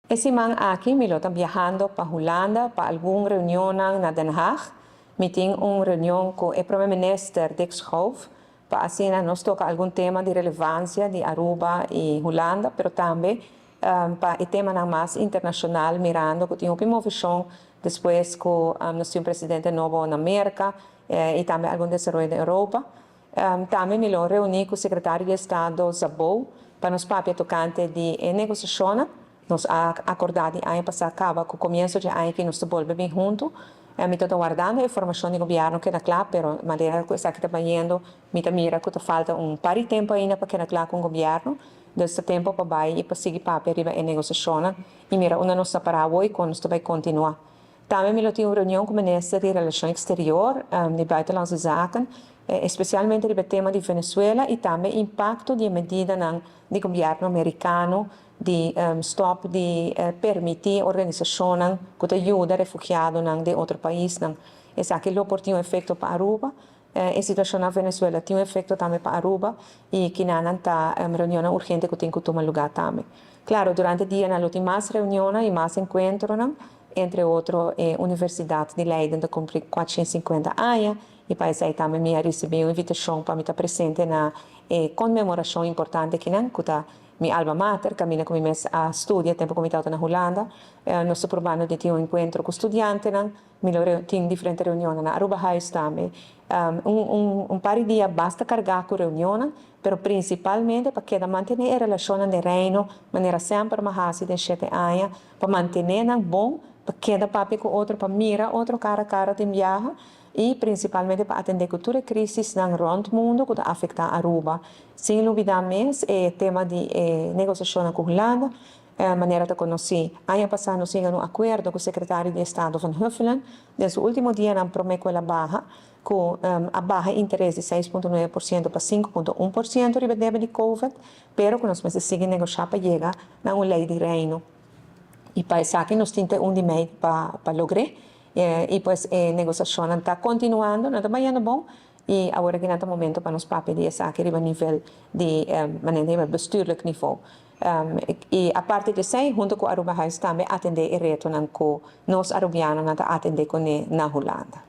E siman aki mi lo ta biahando pa Hulanda pa algun reunionnan na Den Haag. Mi tin un reunion ku e Prome Minister Dick Schoof pa asina nos toka algun tema di relevansia di Aruba i Hulanda, pero tambe pa e temanan mas internashonal, mirando ku tin hopi moveshon despues ku nos tin un presidente nobo na Merka i tambe algun desaroyo den Europa. Tambe mi lo reuní ku Sekretario di Estado Szabó pa nos papia tokante di e negosiashonnan. Nos a akordá di aña pasá kaba ku komienso dje aña aki nos ta bolbe bin huntu. Mi ta ta wardando e formashon di gobièrnu keda kla, pero manera ku esaki ta bayendo mi ta mira ku ta falta un par di tempu ainda pa keda kla ku un gobièrnu. Dus ta tempu pa bai i pa sigui papia riba e negosiashonnan i mira unda nos ta pará awor i kon nos ta bai kontinuá. Tambe mi lo tin un reunion ku Minister di Relashon Eksterior, di Buitenlandse Zaken, espesialmente riba e tema di Venezuela i tambe impakto di e medidanan di gobièrnu merikano di stòp di permití organisashonnan ku ta yuda refugiadonan den otro paisnan. Esaki lo por tin un efekto pa Aruba. E situashon na Venezuela tin un efekto tambe pa Aruba i kinanan ta reunionnan urgente ku tin ku tuma lugá tambe. Klaro, durante dianan lo tin mas reunionnan i mas enkuentronan, entre otro e Universidat di Leiden ta kumpli 450 aña i pa esei tambe mi a risibí un invitashon pa mi ta presente na e konmemorashon importante akinan ku ta mi alma mater, kaminda ku mi mes a studia tempu ku mi tabata na Hulanda. Nos ta probando di tin un enkuentro ku studiantenan. Mi lo tin diferente reunionnan na Arubahuis tambe. Un par di dia basta kargá ku reunionnan, pero prinsipalmente pa keda mantené e relashonnan den Reino manera semper m'a hasi den shete aña, pa mantené nan bon, pa keda papia ku otro, pa mira otro kara kara tin biaha i prinsipalmente pa atendé ku tur e krisisnan rònt mundu ku ta afektá Aruba. Sin lubidá mes e tema di e negosiashonnan ku Hulanda. Manera ta konosí, aña pasá nos yega na un akuerdo ku Sekretario di Estado Van Huffelen den su último dianan promé ku el a baha, ku a baha interes di 6.9% pa 5.1% riba debe di Covid, pero ku nos mester sigui negoshá pa yega na un lei di Reino. I pa esaki nos tin te 1 di mei pa logr'é. I pues e negosiashonnan ta kontinuando, nan ta bayendo bon i awor aki nan ta momento pa nos papia di esaki riba nivel di manera riba bestuurlijk niveau. I aparte di esei, hunto ku Arubahuis tambe atendé e retonan ku nos arubianonan ta atendé kuné na Hulanda.